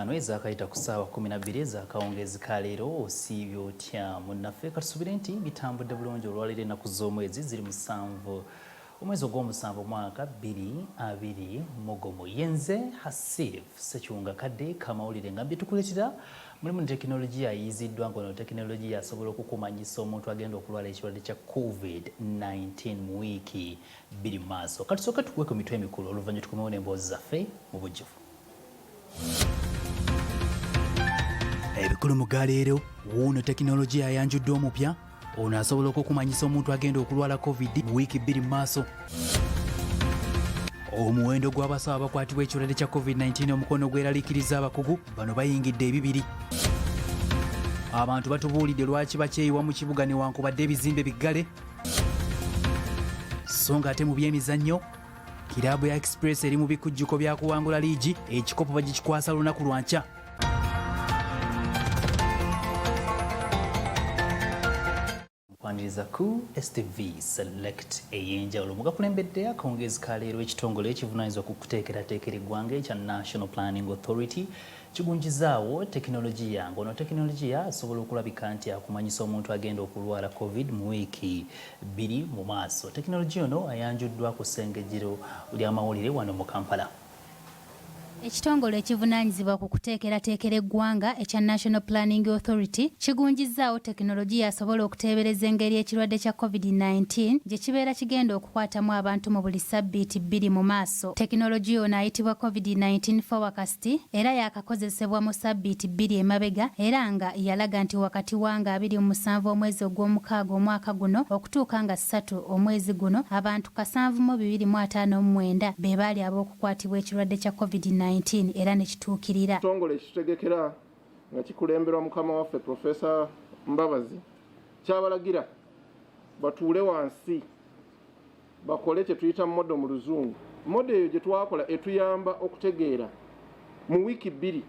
5 ezakayita ku ssaawa 12 ez'akawungeezi ka leero. Osiibye otya munnaffe? Katusubire nti bitambudde bulungi. Olwaleero ennaku z'omwezi ziri 7 omwezi ogw'omusanvu omwaka 2021. Yenze Hasif Sekiwunga Kadde kamawulire nga byetukuleetera mulimu ne tekinologiya ayiiziddwa, ng'ono tekinologiya asobola okukumanyisa omuntu agenda okulwala ekirwadde kya COVID-19 mu wiiki 2 mu maaso. Katusooke tukuwe ku mitwe emikulu, oluvannyuma tukomewo n'emboozi zaffe mu bujjuvu. Ebikulu mu galeero: wuuno tekinologiya ayanjuddwa omupya, ono asobola okukumanyisa omuntu agenda okulwala COVID mu wiiki 2 mu maaso. Omuwendo gw'abasawo abakwatibwa ekirwadde kya COVID-19 omukono gweraliikiriza abakugu, bano bayingidde ebibiri. Abantu batubuulidde lwaki bakyeyiwa mu kibuga newankubadde ebizimbe biggale. So nga ate mu byemizannyo, kiraabu ya Express eri mu bikujjuko bya kuwangula liigi, ekikopo bagikikwasa lunaku lwankya. Nkwaniriza ku STV Select ey'enjawulo. Mugakulembedde akawungeezi ka leero, ekitongole ekivunaanyizibwa ku kuteekerateekera eggwanga ekya National Planning Authority kigunjizaawo tekinologiya, ng'ono tekinologiya asobola okulabika nti akumanyisa omuntu agenda okulwala COVID mu wiiki 2 mu maaso. Tekinologiya ono ayanjuddwa ku ssengejjero ly'amawulire wano mu Kampala. Ekitongole ekivunaanyizibwa ku kuteekerateekera eggwanga ekya National Planning Authority kigunjizzaawo tekinologiya asobola okuteebereza engeri ekirwadde kya COVID-19 gye kibeera kigenda okukwatamu abantu mu buli ssabbiiti 2 mu maaso. Tekinologiya ono ayitibwa COVID-19 Forecast era yaakakozesebwa mu ssabbiiti 2 emabega, era nga yalaga nti wakati wa nga 27 omwezi ogw'omukaaga omwaka guno okutuuka nga 3 omwezi guno, abantu 7259 be baali ab'okukwatibwa ekirwadde kya COVID-19, era ne kituukirira. Ekitongole ekitegekera nga kikulemberwa mukama waffe Profesa Mbabazi kyabalagira batuule wansi bakole kye tuyita model mu Luzungu. Model eyo gye twakola etuyamba okutegeera mu wiiki 2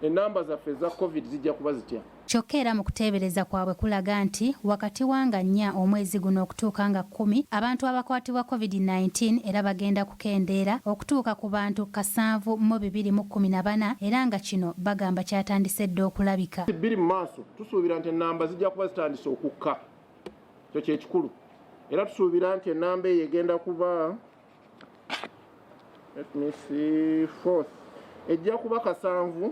enamba zaffe eza COVID zijja kuba zitya. Kyokka era mu kuteebereza kwabwe kulaga nti wakati wa nga 4 omwezi guno okutuuka nga 10, abantu abakwatibwa COVID-19 era bagenda kukendeera okutuuka ku bantu 7214, era nga kino bagamba kyatandise dda okulabika. 2 mu maaso tusuubira nti enamba zijja kuba zitandise okukka, ekyo kyekikulu, era tusuubira nti enamba eyo egenda kuba, let me see, fourth ejja kuba 7214.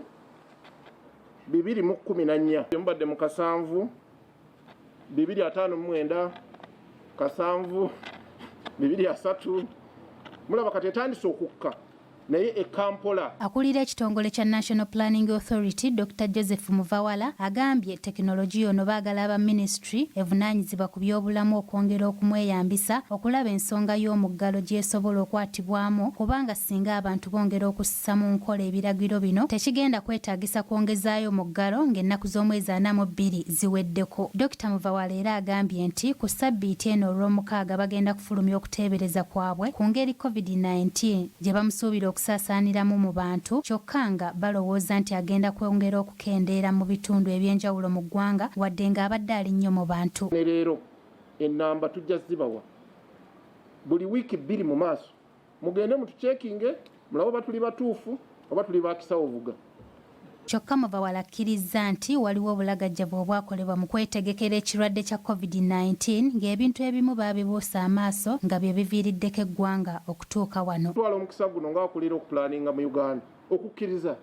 Mubadde mu 7259, 7230, mulaba kati etandise okukka, naye ekampola. Akulira ekitongole kya National Planning Authority Dr Joseph Muvawala agambye tekinologiya ono baagala aba minisitule evunaanyizibwa ku byobulamu okwongera okumweyambisa okulaba ensonga y'omuggalo gy'esobola okwatibwamu, kubanga singa abantu bongera okussa mu nkola ebiragiro bino, tekigenda kwetaagisa kwongezaayo muggalo ng'ennaku z'omwezi 42 ziweddeko. Dr Muvawala era agambye nti ku ssabbiiti eno Olwomukaaga bagenda kufulumya okuteebereza kwabwe ku ngeri COVID-19 gye bamusuubira okusaasaaniramu mu bantu, kyokka nga balowooza nti agenda kwongera okukendeera mu bitundu eby'enjawulo mu ggwanga wadde ng'abadde ali nnyo mu bantu. Ne leero ennamba tujja zibawa buli wiiki 2 mu maaso, mugende mutucekinge mulabe oba tuli batuufu oba tuli bakisawo vuga. Kyokka Muvawala akkirizza nti waliwo obulagajjavu obwakolebwa mu kwetegekera ekirwadde kya COVID-19, ng'ebintu ebimu baabibuusa amaaso nga bye biviiriddeko eggwanga okutuuka wano. Twala omukisa guno ng'akulira okupulaninga mu Uganda okukkiriza,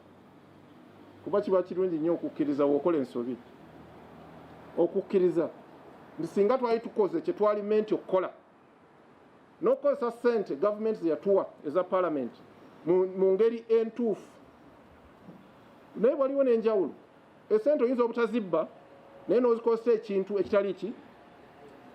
kuba kiba kirungi nnyo okukkiriza w'okola ensobi, okukkiriza nti singa twali tukoze kye twali meant okukola n'okukozesa ssente gavumenti ze yatuwa eza paalamenti mu ngeri entuufu. Naye waliwo n'enjawulo, esente oyinza obutazibba naye n'ozikozesa ekintu ekitali ki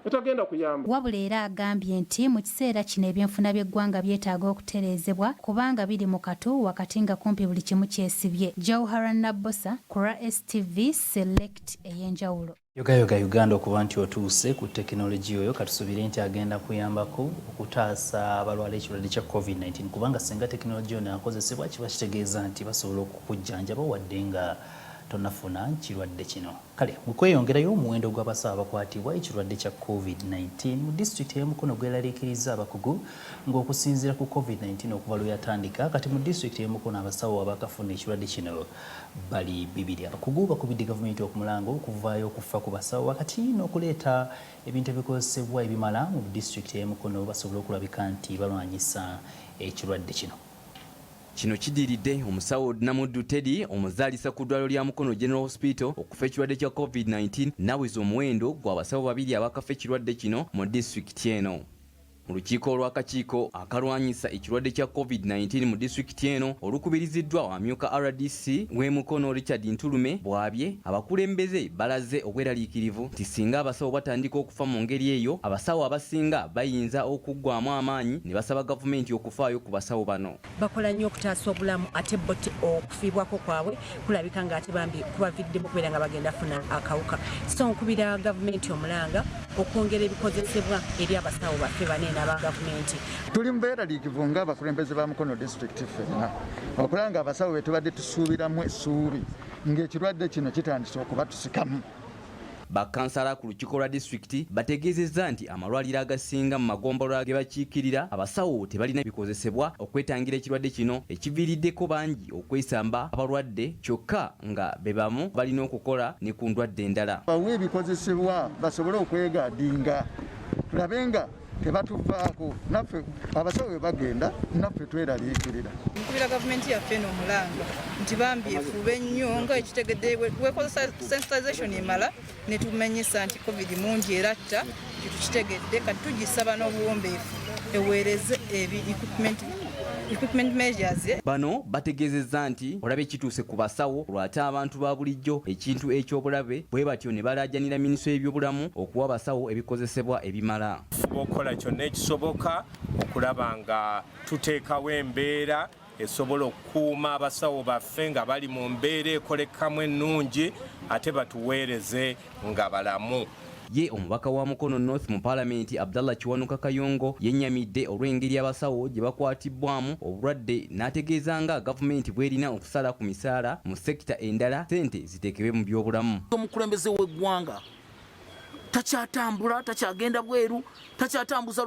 etagenda kuyamba. Wabula era agambye nti mu kiseera kino ebyenfuna by'eggwanga byetaaga okutereezebwa kubanga biri mu katu wakati nga kumpi buli kimu kyesibye. Jauhara Nabbosa ku lwa STV Select ey'enjawulo. Yogayoga Uganda okuba nti otuuse ku tekinologiya oyo, katusubire nti agenda kuyambako okutaasa abalwala ekirwadde kya COVID-19, kubanga singa tekinologiya ono akozesebwa kiba kitegeeza nti basobola okukujjanjaba wadde nga tonafuna kirwadde kino. Kale mu kweyongerayo, omuwendo gw'abasawo abakwatibwa ekirwadde kya COVID-19 mu disitulikiti ey'e Mukono gweraliikirizza abakugu, ng'okusinziira ku COVID-19 okuva lwe yatandika kati mu disitulikiti ey'e Mukono abasawo abakafuna ekirwadde kino bali 2. Abakugu bakubidde gavumenti okumulanga okuvaayo okufa ku basawo wakati n'okuleeta ebintu ebikozesebwa ebimala mu disitulikiti ey'e Mukono basobole okulabika nti balwanyisa ekirwadde kino. Kino kidiridde omusawo Namuddu Teddy, omuzaalisa ku ddwaliro lya Mukono General Hospital, okufa ekirwadde kya COVID-19, naweza omuwendo gw'abasawo 2 abakafa ekirwadde kino mu disitulikiti eno. Mu lukiiko olw'akakiiko akalwanyisa ekirwadde kya COVID-19 mu disitulikiti eno olukubiriziddwa amyuka RDC w'e Mukono Richard Ntulume bwabye, abakulembeze balaze obweraliikirivu nti singa abasawo batandika okufa mu ngeri eyo, abasawo abasinga bayinza okuggwamu amaanyi ne basaba gavumenti okufaayo ku basawo bano. Bakola nnyo okutaasa obulamu, ate bo okufiibwako kwabwe kulabika nga ate bambi kubaviddemu okubeera nga bagenda funa akawuka. So nkubira gavumenti omulanga okwongera ebikozesebwa eri abasawo baffe baneeno aba gavumenti. Tuli mu beeraliikivu ng'abakulembeze ba Mukono disitulikiti ffenna okulaba nga abasawo be tubadde tusuubiramu essuubi ng'ekirwadde kino kitandise okubatusikamu. Bakansala ku lukiiko lwa disitulikiti bategeezezza nti amalwaliro agasinga mu magombolola ge bakiikirira abasawo tebalina bikozesebwa okwetangira ekirwadde kino, ekiviiriddeko bangi okwesamba abalwadde kyokka nga be bamu balina okukola ne ku ndwadde endala. Bawe ebikozesebwa basobole okwegaadinga, tulabe nga tebatuvaako naffe abasawo bwe bagenda naffe tweraliikirira. Nkubira gavumenti yaffe eno omulanga nti bambi efube nnyo nga ekitegedde, wekozesa sensitization emala netumenyesa nti COVID mungi era atta, kitukitegedde. Kati tugisaba n'obuwombeefu eweereze ebi equipment measures. Bano bategeezezza nti olaba ekituuse ku basawo lwate abantu ba bulijjo ekintu eky'obulabe, bwe batyo ne balaajanira minisitule y'ebyobulamu okuwa abasawo ebikozesebwa ebimala. Fuba okukola kyonna ekisoboka okulaba nga tuteekawo embeera esobola okukuuma abasawo baffe nga bali mu mbeera ekolekamu ennungi, ate batuweereze nga balamu. Ye omubaka wa Mukono North mu Paalamenti Abdallah Kiwanuka Kayongo yennyamidde olw'engeri abasawo gye bakwatibwamu obulwadde, n'ategeeza nga gavumenti bw'erina okusala ku misaala mu sekita endala ssente ziteekebwe mu byobulamu. Omukulembeze w'eggwanga takyatambula, takyagenda bweru, takyatambuza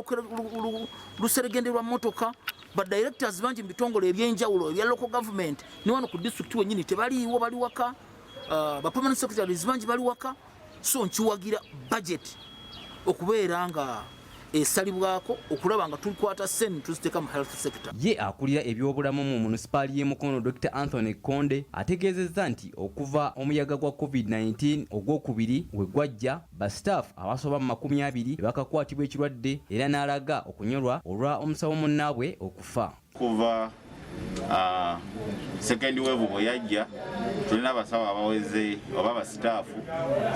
luseregende lwa mmotoka. Ba directors bangi mu bitongole ebyenjawulo ebya local government ne wano ku district wennyini tebaliiwo, bali waka. Ba permanent secretaries bangi bali waka. So nkiwagira budget okubeera nga esalibwako okulaba nga tukwata ssente tuziteeka mu health sector. Ye akulira ebyobulamu mu munisipaali y'e Mukono Dr Anthony Konde ategeezezza nti okuva omuyaga gwa COVID-19 ogwokubiri we gwajja, basitaafu abasoba mu 20 bakakwatibwa ekirwadde, era n'alaga okunyolwa olwa omusawo munnaabwe okufa. Kuva second wave bwe yajja, tulina abasawo abaweze oba abasitaafu,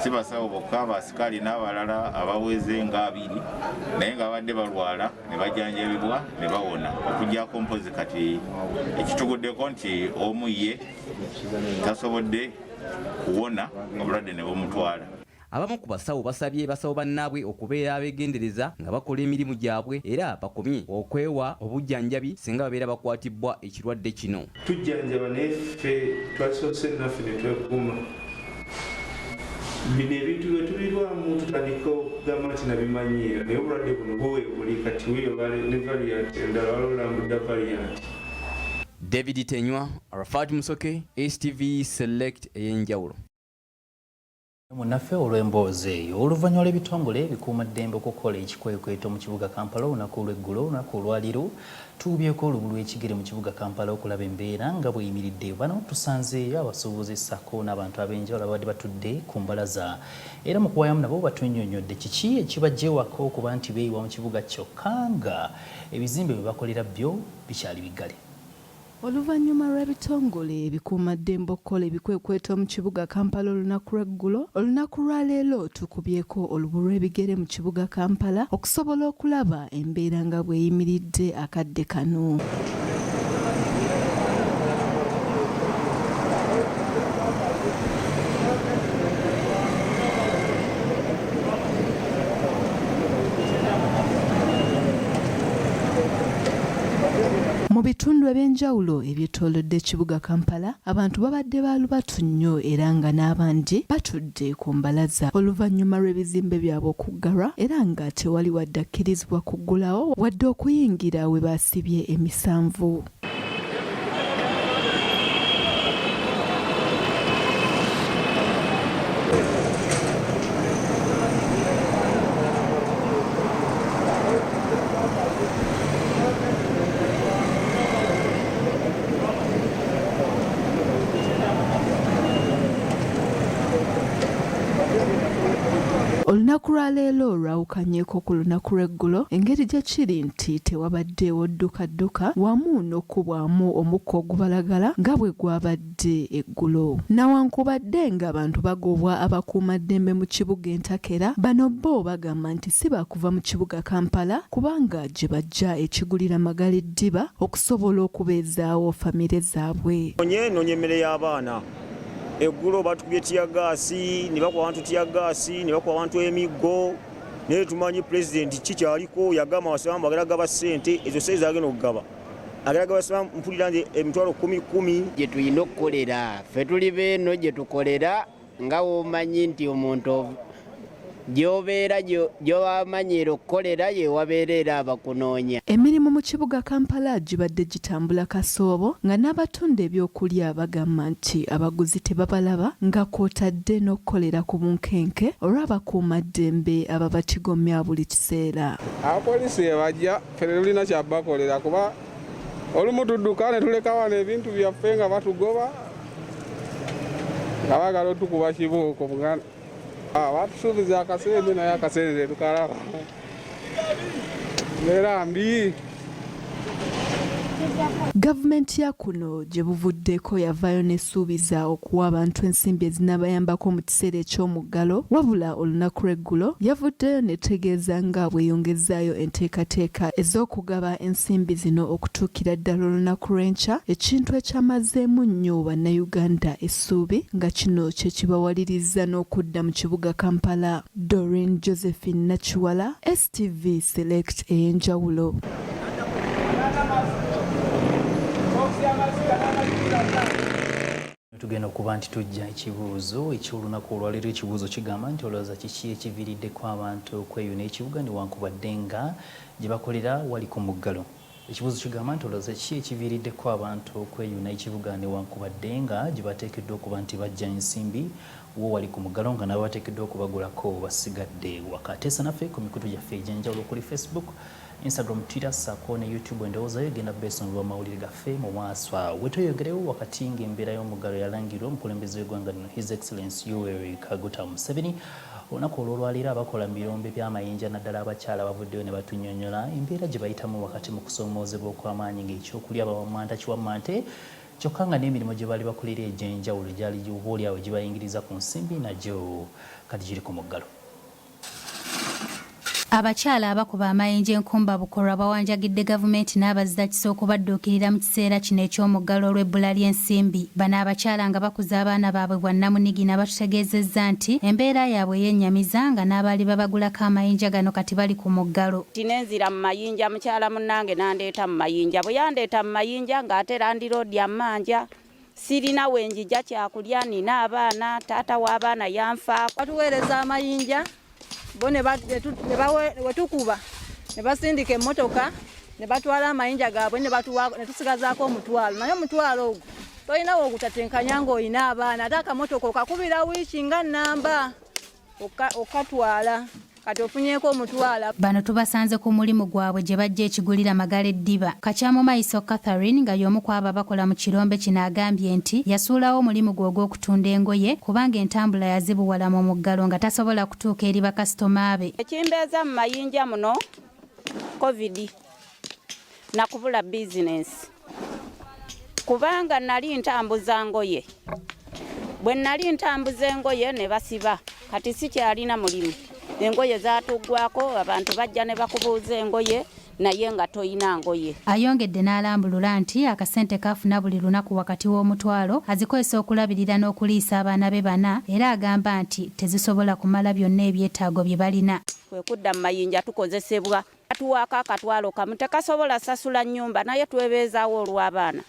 si basawo bokka, abasikaali n'abalala abaweze nga 20, naye nga babadde balwala ne bajanjabibwa ne bawona, okuggyako mpozi kati ekituguddeko nti omu ye tasobodde kuwona, obulwadde ne bumutwala. Abamu ku basawo basabye basawo bannaabwe okubeera abeegendereza nga bakola emirimu gyabwe, era bakomye okwewa obujjanjabi singa babeera bakwatibwa ekirwadde kino. Tujjanjaba, naye ffe twasoose naffe ne twekuuma. Bino ebintu bwe tubirwamu tutandika okugamba nti nabimanyiira, naye obulwadde buno buweebuli kati wiyo ne variant endala, waliwo lambda variant. David Tenywa, Arafat Musoke, STV Select ey'enjawulo. Munnaffe olw'emboozi eyo. Oluvannyuma lw'ebitongole ebikuumaddembe okukola ekikwekweto mu kibuga Kampala olunaku olw'eggulo, olunaku olwaleero tuwubyeko olubu lw'ekigere mu kibuga Kampala okulaba embeera nga bweyimiridde. Bano tusanzeeyo abasuubuzi ssaako n'abantu ab'enjawulo ababadde batudde ku mbalaza, era mu kuwayamu nabo batunnyonnyodde kiki ekibajja ewaka okuba nti beeyiwa mu kibuga kyokka nga ebizimbe bwe bakolera byo bikyali biggale. Oluvannyuma lw'ebitongole ebikuumaddembe okukola ebikwekweto mu kibuga Kampala olunaku lw'eggulo, olunaku lwa leero tukubyeko olubu lw'ebigere mu kibuga Kampala okusobola okulaba embeera nga bw'eyimiridde akadde kano. Mu bitundu eby'enjawulo ebyetoolodde ekibuga Kampala, abantu babadde ba lubatu nnyo era nga n'abandi batudde ku mbalaza oluvannyuma lw'ebizimbe byabwe okuggalwa era nga tewali wadde akkirizibwa kuggulawo wadde okuyingira we baasibye emisanvu. Olunaku lwa leero lwawukanyeko ku lunaku lw'eggulo engeri gye kiri nti tewabaddeewo ddukadduka wamu n'okukubwamu omukka ogubalagala nga bwe gwabadde eggulo. Nawankubadde ng'abantu bagobwa abakuumaddembe mu kibuga entakera, bano bo bagamba nti si baakuva mu kibuga Kampala kubanga gye bajja ekigulira magala eddiba okusobola okubeezaawo famire zaabwe. Nonye nonya emmere y'abaana. Eggulo batukubye tiyagaasi ne bakuba abantu tiyagaasi ne bakuba abantu emiggo naye tumanyi pulezidenti ki kyaliko yagamba abasiraamu agenda gaba ssente ezo ssente zagenda okugaba agenda gaba siraamu mpulira nze emitwalo kumi kumi. Gye tulina okukolera ffe tuli beeno gye tukolera nga womanyi nti omuntu gyobeera gyowamanyiira okukolera yewabeera era abakunoonya. Emirimu mu kibuga Kampala gibadde gitambula kasoobo nga n'abatunda ebyokulya bagamba nti abaguzi tebabalaba nga kw'otadde n'okukolera ku bunkenke olw'abakuumaddembe ababatigomya buli kiseera. Abapoliisi bwe bajja ffe tetulina kyabakolera kuba olumu tudduka ne tuleka wano ebintu byaffe nga batugoba nga baagala otukuba kibooko. Batusuubiza akasente naye akasente tetukalaba, mbeera mbi. Gavumenti ya kuno gye buvuddeko yavaayo n'esuubiza okuwa abantu ensimbi ezinabayambako mu kiseera eky'omuggalo, wabula olunaku lw'eggulo yavuddeyo n'etegeeza nga bw'eyongezaayo enteekateeka ez'okugaba ensimbi zino okutuukira ddala olunaku lw'enkya, ekintu ekyamazeemu nnyo bannayuganda essuubi nga kino kye kibawalirizza n'okudda mu kibuga Kampala. Doreen Josephine Nakiwala, STV Select ey'enjawulo. Tugenda okuba nti tujja ekibuuzo eky'olunaku olwaleero. Ekibuuzo kigamba nti olowooza kiki ekiviiriddeko abantu okweyuna ekibuga newankubadde nga gye bakolera wali ku muggalo? Ekibuuzo kigamba nti olowooza kiki ekiviiriddeko abantu okweyuna ekibuga newankubadde nga gye bateekeddwa okuba nti bajja ensimbi wo wali ku muggalo, nga nabo bateekeddwa okubagulako basigadde waka? Teesa naffe ku mikutu gyaffe egy'enjawulo okuli Facebook, Instagram, Twitter ssaako ne YouTube. Endowooza yo egenda beesongerwa mawulire gaffe mu maaso awo. Wetweyongerewo wakati ng'embeera y'omuggalo yalangirwa omukulembeze w'eggwanga lino, His Excellence Yoweri Kaguta Museveni, olunaku olw'olwaleero abakola mu birombe by'amayinja naddala abakyala bavuddeyo ne batunnyonnyola embeera gye bayitamu wakati mu kusoomoozebwa okw'amaanyi, ng'ekyokulya bawammanta kiwammante, kyokka nga n'emirimu gye baali bakolera egy'enjawulo gyali oba oliawo gibayingiriza ku nsimbi nagyo kati giri ku muggalo. Abakyala abakuba amayinja enkumba bukolwa bawanjagidde gavumenti n'abazira kisa okubadduukirira mu kiseera kino eky'omuggalo olw'ebbula ly'ensimbi. Bano abakyala nga bakuza abaana baabwe bwannamunigina batutegeezezza nti embeera yaabwe yennyamiza, nga n'abaali babagulako amayinja gano kati bali ku muggalo. Tinenzira mu mayinja, mukyala munnange nandeeta mu mayinja. Bwe yandeeta mu mayinja ng'ate landlord ammanja, sirina wenjija kyakulya, nina abaana, taata w'abaana yanfaako. Batuweereza amayinja bo wetukuba ne basindika emmotoka ne batwala amayinja gaabwe ne tusigazaako omutwalo, naye omutwalo ogwo tolina woogutatenkanya ng'olina abaana, ate akamotoka okakubira wiiki nga nnamba okatwala, kati ofunyeeko omutwalo. Bano tubasanze ku mulimu gwabwe gye bajja ekigulira magala eddiba. Kakyamumaiso Catherine, nga y'omu ku abo abakola mu kirombe kino, agambye nti yasuulawo omulimu gwe ogw'okutunda engoye kubanga entambula yazibuwala mu muggalo nga tasobola kutuuka eri bakasitoma be. Ekimbeeza mu mayinja muno COVID nakubula bizinensi, kubanga nali ntambuza ngoye. Bwe nali ntambuza engoye ne basiba, kati sikyalina mulimu. Engoye zaatuggwako, abantu bajja ne bakubuuza engoye naye nga toyina ngoye. Ayongedde n'alambulula nti akasente kaafuna buli lunaku wakati w'omutwalo azikozesa okulabirira n'okuliisa abaana be bana, era agamba nti tezisobola kumala byonna ebyetaago bye balina. Kwe kudda mu mayinja tukozesebwa. Batuwaako akatwalo kamu, tekasobola sasula nnyumba, naye twebeezaawo olw'abaana.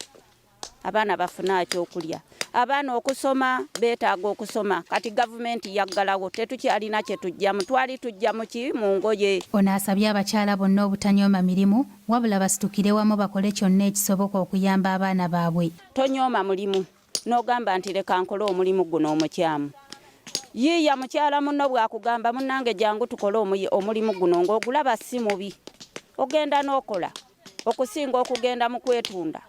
Abaana bafune ekyokulya, abaana okusoma beetaaga okusoma. Kati gavumenti yaggalawo, tetukyalina kye tujjamu, twali tujja muki mu ngoye. Ono asabye abakyala bonna obutanyooma mirimu wabula basitukire wamu bakole kyonna ekisoboka okuyamba abaana baabwe. Tonyooma mulimu n'ogamba nti leka nkole omulimu guno omukyamu. Yiiya mukyala munno bw'akugamba munnange jangu tukole omulimu guno ng'ogulaba si mubi, ogenda n'okola okusinga okugenda mu kwetunda.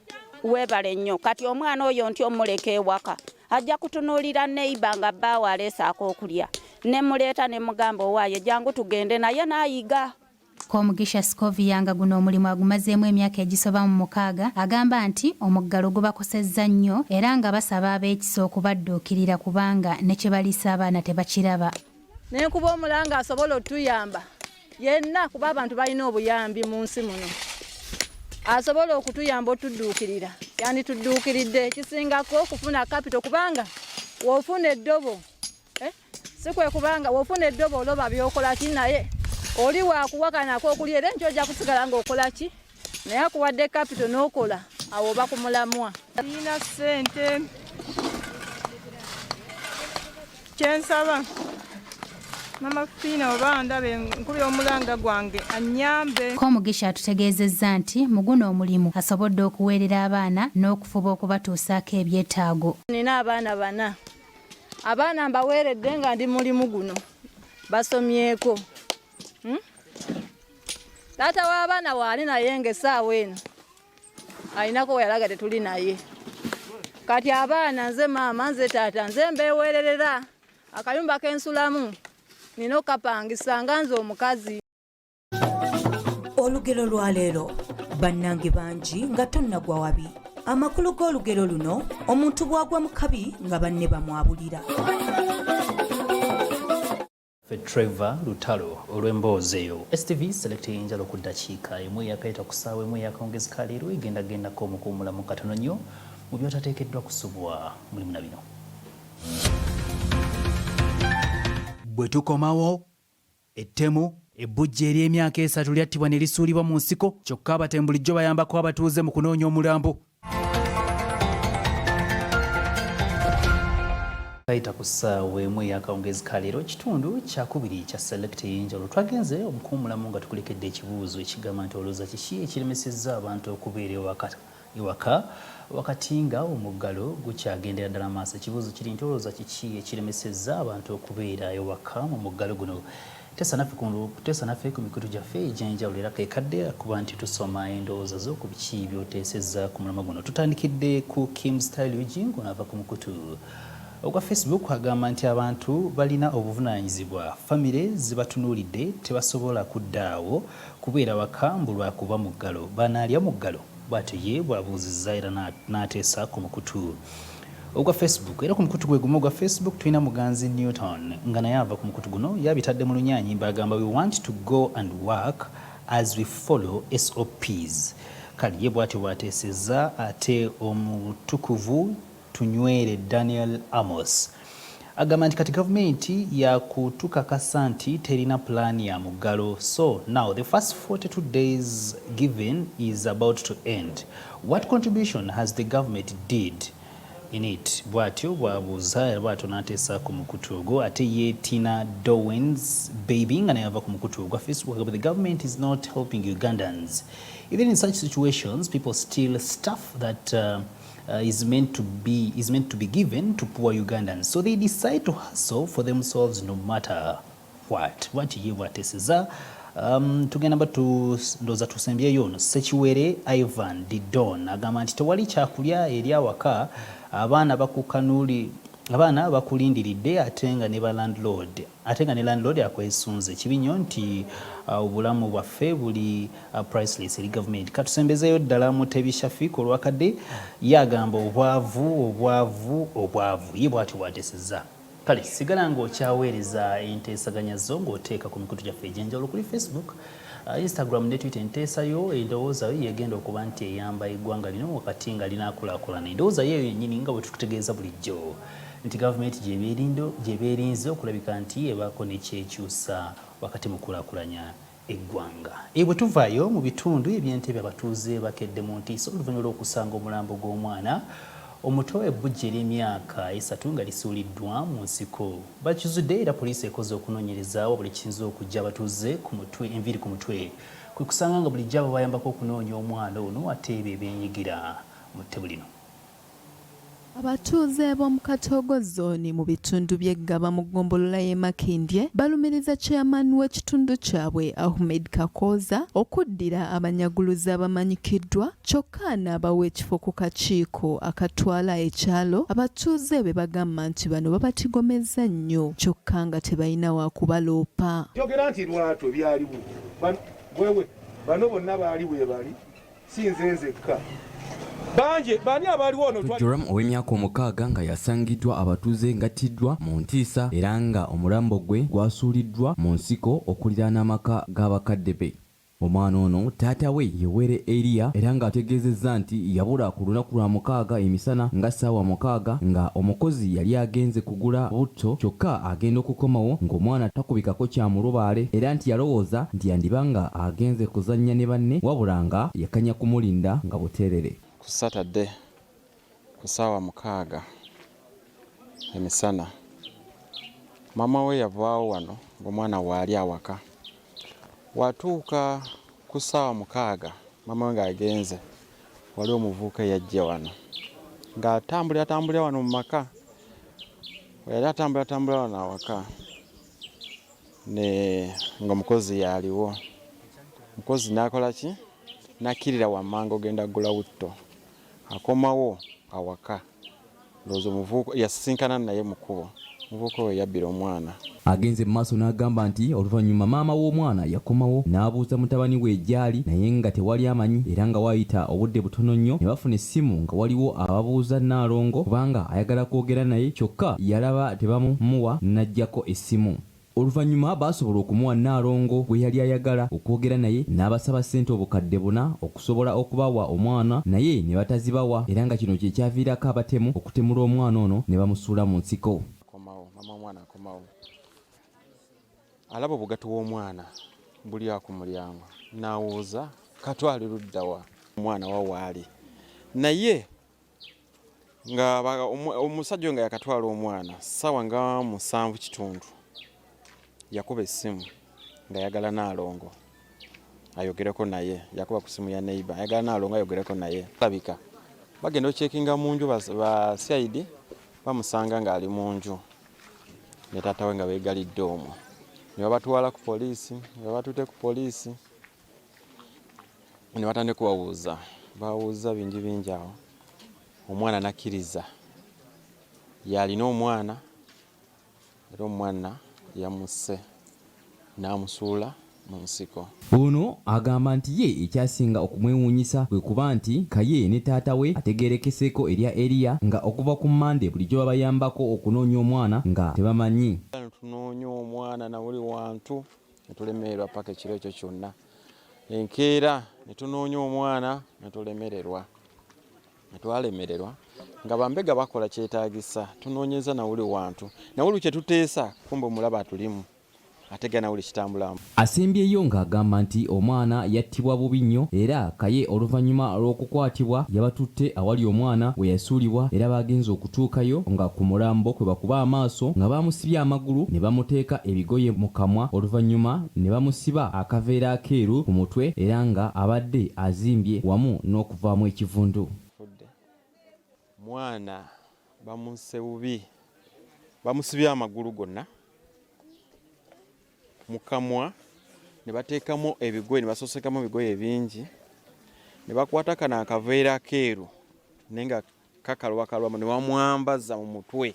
Weebale nnyo. Kati omwana oyo nti omuleka ewaka ajja kutunuulira neighbor nga bbaawe aleese ak'okulya, ne muleeta ne mugamba owaaye jangu tugende naye n'ayiga. Komugisha Scovia nga guno omulimu agumazeemu emyaka egisoba mu 6 agamba nti omuggalo gubakosezza nnyo era nga basaba ab'ekisa okubadduukirira kubanga ne kye baliisa abaana tebakiraba. Ne nkuba omulanga asobola otuyamba yenna kuba abantu balina obuyambi mu nsi muno, asobola okutuyamba otudduukirira, yanditudduukiridde. Ekisingako okufuna kapito kubanga w'ofuna eddobo si kwe kubanga w'ofuna eddobo oloba by'okola ki, naye oli waakuwakanako okulya era enkya ojja kusigala ng'okola ki, naye akuwadde kapito n'okola awo oba ku mulamwa. Sirina ssente, kyensaba Mama Fiina oba ndabe nkubya omulanga gwange annyambe. Komugisha atutegeezezza nti mu guno omulimu asobodde okuweerera abaana n'okufuba okubatuusaako ebyetaago. Nina abaana 4, abaana mbaweeredde nga ndi mulimu guno basomyeko. Taata w'abaana waali naye ng'essaawa eno alinako we yalaga tetuli naye. Kati abaana nze maama nze taata nze mbeeweererera, akayumba k'ensulamu nina okukapangisa nga nze omukazi. Olugero lwa leero, bannange bangi nga tonnagwa wabi. Amakulu g'olugero luno, omuntu bw'agwa mu kabi nga banne bamwabulira. Trevor Lutalo olw'emboozi eyo. STV Select ey'enjalo ku ddakiika emu eyakayita ku ssaawa emu eyakawungezi ka leero egendagendako omukuumulamu katono nnyo mu by'otateekeddwa kusubwa mulimu na bino. Bwe tukomawo ettemu ebbujje ery'emyaka 3 lyattibwa ne lisuulibwa mu nsiko, kyokka abatemu bulijjo bayambako abatuuze mu kunoonya omulambo. Kayita ku ssaawa emu eyakawungezi ka leero, kitundu kyakubiri kya Select ey'enjawulo. Twagenze omukuumulamu nga tukulekedde ekibuuzo ekigamba nti olowooza kiki ekiremesezza abantu okubeera ewaka wakati nga omuggalo gukyagendera ddala maaso. Ekibuuzo kiri nti olowooza kiki ekiremesezza abantu okubeera ewaka mu muggalo guno. Teesa naffe ku mikutu gyaffe egy'enjawulo era keekadde kuba nti tusoma endowooza zo ku biki by'oteesezza ku mulamwa guno. Tutandikidde ku Kim Style Eugene ng'onaava ku mukutu ogwa Facebook agamba nti abantu balina obuvunaanyizibwa, famire zibatunuulidde tebasobola kuddaawo kubeera waka mbu lwakuba muggalo, banaalya muggalo? Bw'atyo ye bw'abuuzizza era n'ateesa ku mukutu ogwa Facebook. Era ku mukutu gwe gumu ogwa Facebook tulina Muganzi Newton nga naye ava ku mukutu guno yabitadde mu lunyaanyimba agamba we want to go and work as we follow SOPs. Kale ye bw'atyo bw'ateesezza. Ate omutukuvu Tunywere Daniel Amos agamba nti kati gavumenti yakutukakasa nti terina pulaani ya muggalo, so now the first 42 days given is about to end, what contribution has the government did in it? Bw'atyo bw'abuuza era bw'atyo n'ateesa ku mukutu ogwo. Ate ye Tina Dowens Baby nga naye ava ku mukutu ogwa Facebook agamba the government is not helping Ugandans, even in such situations people steal stuff that is meant to be given to poor Ugandans, so they decide to hustle for themselves no matter what. Bw'atyo ye bw'ateeseza. Tugenda mba ndowooza tusembyeyo ono Sekiwere Ivan Didon agamba nti tewali kyakulya eri awaka, abaana bakukanuuli, abaana bakulindiridde ate nga ne ba landlord, ate nga ne landlord akwesunze. Kibi nnyo nti obulamu bwaffe buli priceless eri gavumenti. Katusembezeeyo ddala Mutebi Shafik olwakadde ye agamba obwavu obwavu obwavu, ye bw'atyo bw'ateesezza. Kale sigala ng'okyaweereza enteesaganya zo ng'oteeka ku mikutu gyaffe egy'enjawulo kuli Facebook, Instagram ne Twitter. Enteesa yo, endowooza yo yegenda okuba nti eyamba eggwanga lino wakati nga linaakulaakulana. Endowooza yo eyo yennyini nga bwe tukutegeeza bulijjo nti gavumenti gy'ebeerinze okulabika nti ebaako ne kyekyusa wakati mu kulaakulanya eggwanga. E bwe tuvaayo mu bitundu eby'Entebbe abatuuze bakedde mu ntiisa oluvannyuma lw'okusanga omulambo gw'omwana omuto ebbujje ery'emyaka esatu nga lisuuliddwa mu nsiko. Bakizudde era poliisi ekoze okunoonyereza wabula ekiyinza okuggya abatuuze ku mutwe enviiri ku mutwe kwe kusanga nga bulijjo ababayambako okunoonya omwana ono ate be beenyigira mu ttemu lino. Abatuuze b'omu Katoogo Zooni mu bitundu by'e Ggaba mu ggombolola y'e Makindye balumiriza Chairman w'ekitundu kyabwe Ahmed Kakooza okuddira abanyaguluzi abamanyikiddwa kyokka n'abawa ekifo ku kakiiko akatwala ekyalo abatuuze be bagamba nti bano babatigomezza nnyo kyokka nga tebalina waakubaloopa. Njogera nti lwatu ebyaliwo wewe bano bonna baali webali si nze nzekka bangi bani abaliwo ono Joram ow'emyaka omukaaga nga yasangiddwa abatuuze ng'attiddwa mu ntiisa era nga omulambo gwe gwasuuliddwa mu nsiko okuliraana amaka g'abakadde be. Omwana ono taata we ye Were Eria era ng'ategeezezza nti yabula ku lunaku Lwamukaaga emisana nga ssaawa mukaaga nga omukozi yali agenze kugula butto kyokka agenda okukomawo ng'omwana takubikako kya mulubaale era nti yalowooza nti yandiba nga agenze kuzannya ne banne wabula nga yakanya kumulinda nga buteerere. Ku Saturday ku ssaawa mukaaga emisana maama we yavaawo wano ng'omwana waali awaka. Watuuka ku ssaawa mukaaga maama we ng'agenze waliwo omuvubuka eyajja wano ng'atambulira atambulira wano mu maka. Bwe yali atambula atambula wano awaka ne ng'omukozi yaliwo omukozi n'akola ki n'akkirira wammanga ogenda kugula butto akomawo awaka ndowooza omuvubuka yasisinkana naye mu kkubo omuvubuka oyo yabbira omwana. Agenze mu maaso n'agamba nti oluvannyuma maama w'omwana yakomawo n'abuuza mutabani we gy'ali naye nga tewali amanyi era nga waayita obudde butono nnyo ne bafuna essimu nga waliwo ababuuza Nnaalongo kubanga ayagala kwogera naye kyokka yalaba tebamumuwa n'aggyako essimu. Oluvannyuma baasobola okumuwa Nnaalongo gwe yali ayagala okwogera naye n'abasaba ssente obukadde buna okusobola okubawa omwana naye ne batazibawa era nga kino kye kyaviirako abatemu okutemula omwana ono ne bamusuula mu nsiko. Akomawo, maama w'omwana akomawo alaba obugatto bw'omwana buli awo ku mulyango n'awuuza Kato ali ludda wa? Omwana wa waali naye nga omusajja oyo nga yakatwala omwana ssaawa nga musanvu kitundu yakuba essimu ng'ayagala Naalongo ayogereko naye yakuba ku ssimu ya neighbor ayagala Naalongo ayogereko naye labika bagenda okyekinga mu nju ba CID bamusanga ng'ali mu nju ne taata we nga beegalidde omwo ne babatwala ku poliisi ne babatutte ku poliisi ne batandika okubabuuza babuuza bingi bingi awo omwana nakkiriza yalina omwana era omwana yamusse n'amusuula mu nsiko. Ono agamba nti ye ekyasinga okumwewuunyisa kwe kuba nti Kaye ne taata we ategeerekeseeko erya Eria nga okuva ku Mmande bulijjo babayambako okunoonya omwana nga tebamanyi. Tunoonya omwana na buli wantu ne tulemererwa paka ekiro ekyo kyonna. Enkeera ne tunoonya omwana ne tulemererwa. Ne twalemererwa nga bambega bakola kyetaagisa, tunoonyeza na wuli wantu na wuli kye tuteesa kumbe omulaba atulimu ate na wuli kitambulamu. Asembyeyo ng'agamba nti omwana yattibwa bubi nnyo era Kaye oluvannyuma lw'okukwatibwa yabatutte awali omwana we yasuulibwa era baagenze okutuukayo nga ku mulambo kwe bakuba amaaso nga baamusibye amagulu ne bamuteeka ebigoye mu kamwa oluvannyuma ne bamusiba akaveera akeeru ku mutwe era nga abadde azimbye wamu n'okuvaamu ekivundu. Afudde. Mwana bamusse bubi, bamusibye amagulu gonna mu kamwa ne bateekamu ebigoye ne basosekamu ebigoye bingi ne bakwata kano akaveera akeeru naye nga kakalwakalwamu ne bamwambaza mu mutwe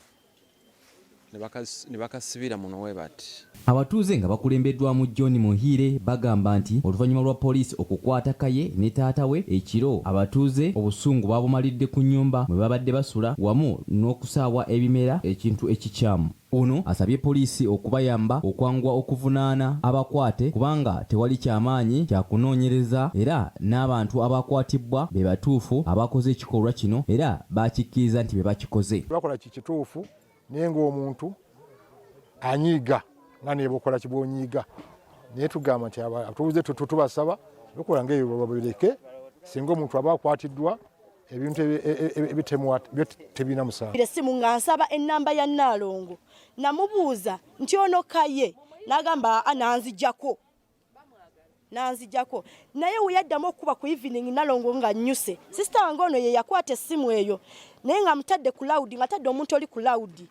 ne bakasibira muno we bati. Abatuuze nga bakulembeddwamu John Muhiire bagamba nti oluvannyuma lwa poliisi okukwata Kaye ne taata we ekiro, abatuuze obusungu baabumalidde ku nnyumba mwe babadde basula wamu n'okusaawa ebimera ekintu ekikyamu. Ono asabye poliisi okubayamba okwanguwa okuvunaana abakwate kubanga tewali kyamaanyi kya kunoonyereza era n'abantu abakwatibbwa be batuufu abakoze ekikolwa kino era bakikkiriza nti be bakikoze. Bakola kikituufu naye ng'omuntu anyiiga nga nebwokola kibwonyiiga Naye tugamba nti abatuuze tubasaba bikola ngaebyo babireke, singa omuntu aba akwatiddwa ebintu ebitemwa byo tebirina musango. Essimu nga nsaba ennamba ya Nnaalongo, namubuuza nti ono Kaye, n'agamba aa, nanzijjako. Nanzijjako. Naye we yaddamu okukuba ku evening Nnalongo nga nnyuse. Sister wange ono ye yakwata essimu eyo, naye nga mutadde ku loud, nga atadde omuntu oli ku loud.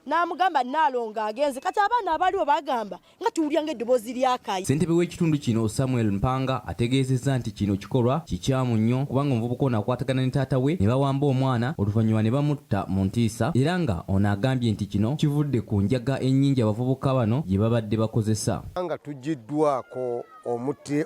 N'amugamba Nnaalongo agenze. Kati abaana abaliwo bagamba nga tuwulira ng'eddoboozi lya Kaye. Ssentebe w'ekitundu kino Samuel Mpanga ategeezezza nti kino kikolwa kikyamu nnyo kubanga omuvubuka ono akwatagana ne taata we ne bawamba omwana oluvannyuma ne bamutta mu ntiisa era nga ono agambye nti kino kivudde ku njaga ennyingi abavubuka bano gye babadde bakozesa. Nga tuggyiddwako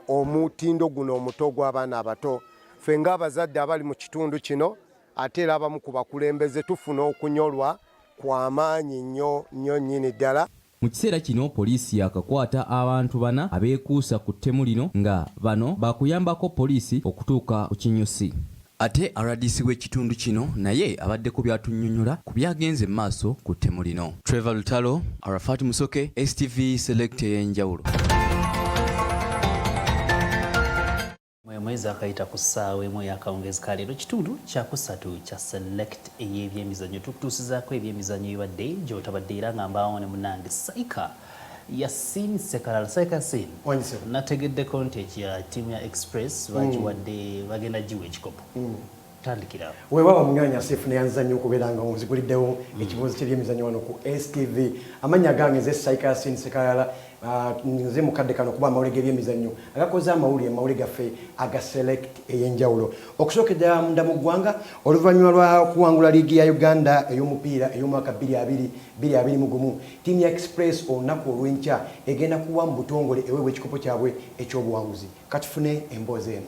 omutindo guno omuto ogw'abaana abato, ffe ng'abazadde abali mu kitundu kino ate era abamu ku bakulembeze tufuna okunyolwa kwamaanyi nnyo nnyo nnyini ddala. Mu kiseera kino poliisi yaakakwata abantu bana abeekuusa ku ttemu lino nga bano baakuyambako poliisi okutuuka ku kinyusi. Ate rdc w'ekitundu kino naye abaddeko by'atunnyonnyola ku byagenze mu maaso ku ttemu lino. Trevor Lutalo, Arafat Musoke, STV Select ey'enjawulo. Mwezi akayita ku ssaawa emu ey'akawungeezi ka leero, kitundu kyakusatu kya Select ey'ebyemizannyo. Tukutuusizaako ebyemizannyo ebibadde gy'otabadde era nga mbaawo ne munnange Saika Yasin Sekalala. Saika Yasin, nategeddeko nti ekya ttiimu ya Express bagiwadde, bagenda giwa ekikopo. Tandikira. Weewaawo munywanyi Asifu, neyanziza nnyo okubeera nga onziguliddewo ekibuuzo ky'ebyemizannyo wano ku STV. Amannya gange nze Saika Yasin Sekalala. Nze mukadde kano kuba amawulire g'ebyemizannyo agakoze amawulire mawulire gaffe aga Select ey'enjawulo. Okusookera ddala munda mu ggwanga, oluvannyuma lwa kuwangula liigi ya Uganda ey'omupiira ey'omwaka bbiri abiri bbiri abiri mu gumu, ttiimu ya Express olunaku olw'enkya egenda kuwa mu butongole eweebwa ekikopo kyabwe eky'obuwanguzi. Katufune emboozi eno.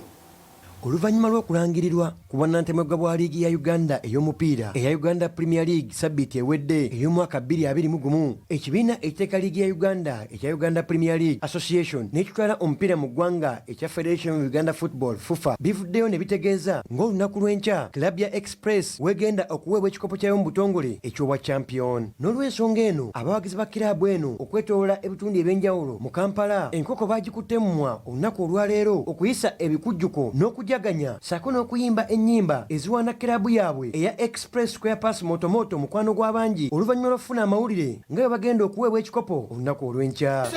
Oluvannyuma lw'okulangirirwa ku bwannantemegwa bwa liigi ya Uganda ey'omupiira eya Uganda Premier League ssabbiiti ewedde ey'omwaka bbiri abiri mu gumu, ekibiina ekiteeka liigi ya Uganda ekya Uganda Premier League Association n'ekitwala omupiira mu ggwanga ekya Federation of Uganda Football, FUFA, bivuddeyo ne bitegeeza ng'olunaku lw'enkya club ya Express w'egenda okuweebwa ekikopo kyayo mu butongole eky'obwa champion. N'olw'ensonga eno, abawagizi ba kiraabu eno okwetooloola ebitundu eby'enjawulo mu Kampala enkoko baagikutte mumwa olunaku olwaleero okuyisa ebikujjuko n'okujaganya ssaako n'okuyimba ennyimba eziwaana kiraabu yaabwe eya Express Square Pass Motomoto mukwano gw'abangi oluvannyuma lw'okufuna amawulire nga bwe bagenda okuweebwa ekikopo olunaku olw'enkya.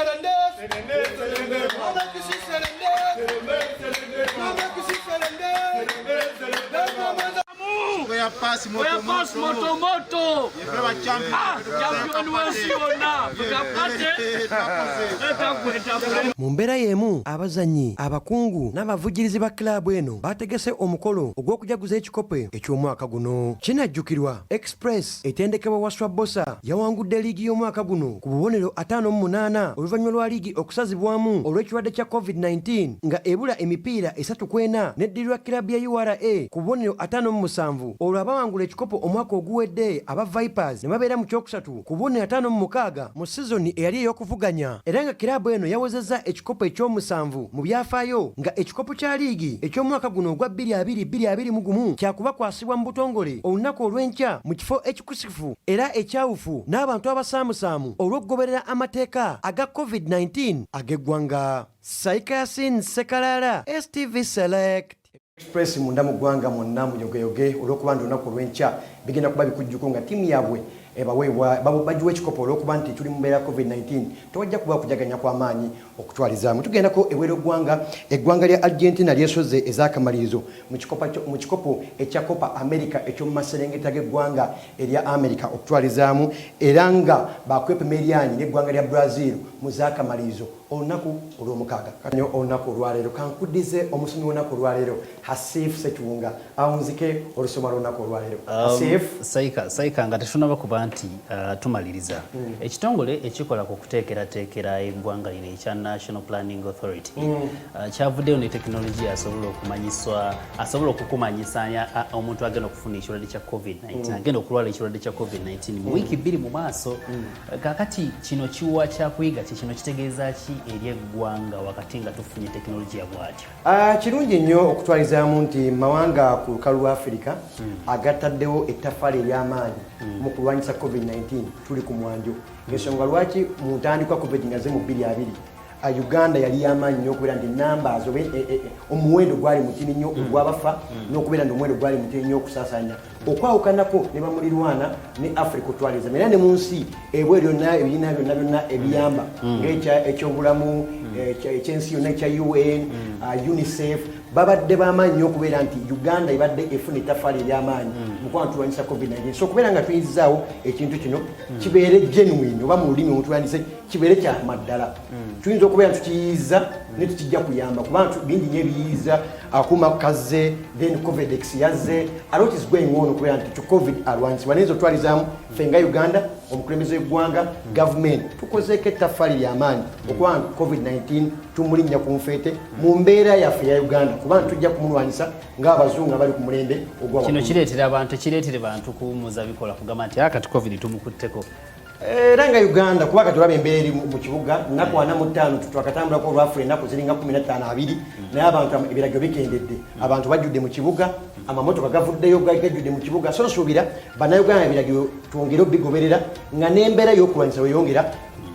Mu mbeera y'emu, abazannyi, abakungu n'abavujjirizi ba kiraabu eno baategese omukolo ogw'okujaguza ekikopo eky'omwaka guno. Kinajjukirwa, Express etendekebwa Wasswa Bbosa yawangudde liigi y'omwaka guno ku bubonero 58 oluvannyuma lwa liigi okusazibwamu olw'ekirwadde kya Covid 19 nga ebula emipiira esatu ku ena n'eddirirwa kiraabu ya ura ku bubonero 57 olwo abawangula ekikopo omwaka oguwedde aba Vipers ne babeera mu kyokusatu ku bubonero 56 mu sizoni eyali ey'okuvuganya era nga kiraabu eno yawezezza ekikopo ekyomusanvu mu byafaayo nga ekikopo kya liigi eky'omwaka guno ogwa bbiri abiri bbiri abiri mu gumu kyakubakwasibwa mu butongole olunaku olw'enkya mu kifo ekikusifu era ekyawufu n'abantu abasaamusaamu olw'okugoberera amateeka aga Covid-19 ag'eggwanga. Saika Yasin Ssekalaala, STV Select. Express munda mu ggwanga mwonna muyogeyoge olw'okuba nti olunaku olw'enkya bigenda kuba bikujjuko nga ttiimu yaabwe ebaweebwa bagiwa ekikopo olw'okuba nti tuli mu mbeera ya Covid-19 tewajja kuba kujaganya kw'amaanyi okutwalizaamu. Tugendako ebweru eggwanga, eggwanga lya Argentina lyesoze ez'akamalirizo mu kikopo ekya Copa America eky'omu maserengeta g'eggwanga erya America okutwalizaamu era nga baakwepima eryanyi n'eggwanga lya Brazil mu z'akamalirizo olunaku olwomukaaga. Nyo olunaku olwaleero kankuddize omusomi w'olunaku olwaleero Hasif Ssekiwunga awunzike olusoma lw'olunaku olwaleero. Hasif. Saika, Saika nga tetunaba kuba nti tumaliriza. Ekitongole ekikola ku kuteekerateekera eggwanga lino ekya National Planning Authority kyavuddeyo ne tekinologiya asobola okumanyiswa, asobola okukumanyisa omuntu agenda okufuna ekirwadde kya Covid-19, agenda okulwala ekirwadde kya Covid-19 mu wiiki bbiri mu maaso. Kaakati kino kiwa kyakuyiga ki? Kino kitegeeza ki eri eggwanga wakati nga tufunye tekinologiya bw'atyo? Kirungi nnyo okutwalizaamu nti mawanga ku lukalu lwa Afirika agataddewo ettaffaali ery'amaanyi mu kulwanyisa Covid-19 tuli ku mwanjo. Ensonga lwaki mu ntandikwa Covid nga ze mu bbiri abiri Uganda yali yamaanyi nnyo okubeera nti numbers oba omuwendo gwali mutini nnyo ogwabafa n'okubeera nti omuwendo gwali mutini nnyo okusaasaanya, okwawukanako ne bamulirwana ne Africa otwaliza era ne mu nsi ebweru yonna, ebibiina byonna byonna ebiyamba ng'ekyobulamu ekyensi yonna ekya UN, UNICEF, babadde bamaanyi nnyo okubeera nti Uganda ebadde efuna ettaffaali ery'amaanyi mu kuba nga tulwanyisa COVID-19. So okubeera nga tuyinzizaawo ekintu kino kibeere genuine, oba mu lulimi omutulwanyise kibeere kyamaddala. Tuyinza okubeera nti tukiyiiza naye tukijja kuyamba, kubanga bingi nnyo ebiyiiza. Akuuma kazze, then Covidex yazze, a lot is going on okubeera nti tu COVID alwanyisibwa. Naye nza otwalizaamu ffe nga Uganda, omukulembeze w'eggwanga, gavumenti, tukozeeko ettaffaali lyamaanyi okuba nga COVID-19 tumulinnya ku nfeete mu mbeera yaffe eya Uganda, kubanga tujja kumulwanyisa ng'abazungu abali ku mulembe ogwa Kino waggulu. Kireetera abantu, kireetere bantu kuwummuza bikola, kugamba nti akati COVID tumukutteko. Era nga Uganda, kuba kati olaba embeera eri mu kibuga, nnaku 45 twakatambulako olwafula, ennaku ziringa 15 2, naye abantu ebiragiro bikendedde, abantu bajjudde mu kibuga, amamotoka gavuddeyo, gajjudde mu kibuga. So nsuubira Bannayuganda ebiragiro twongere obigoberera nga n'embeera y'okulwanyisa weyongera,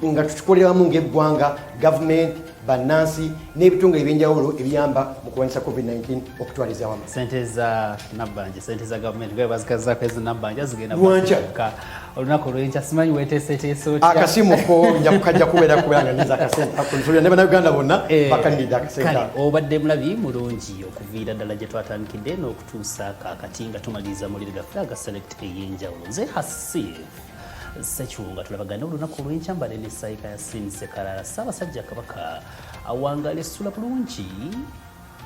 nga tukikolera wamu ng'eggwanga, gavumenti, bannansi n'ebitongole ebyenjawulo ebiyamba mu kulwanyisa COVID-19 okutwaliza wamu. Sente za nabbanja, sente za gavumenti nga bazikazaako ezi nabbanja, zigenda Lwankya. kutuuka olunaku olwenkya. Simanyi weteeseteese otya? Akasimu ko nja kukajja kubeera nga ninza akasente ako. Nsuubira ne Bannayuganda bonna bakaniridde akasente Kale ako. Obadde mulabi mulungi okuviira ddala gye twatandikidde n'okutuusa kaakati nga tumaliriza amawulire gaffe aga Select ey'enjawulo. Nze Hasif Sekyunga, tulabagane olunaku olw'enkya. Mbadde ne Saika Yasin Sekalala. Ssaabasajja Kabaka awangala, essula bulungi,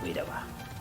bweraba.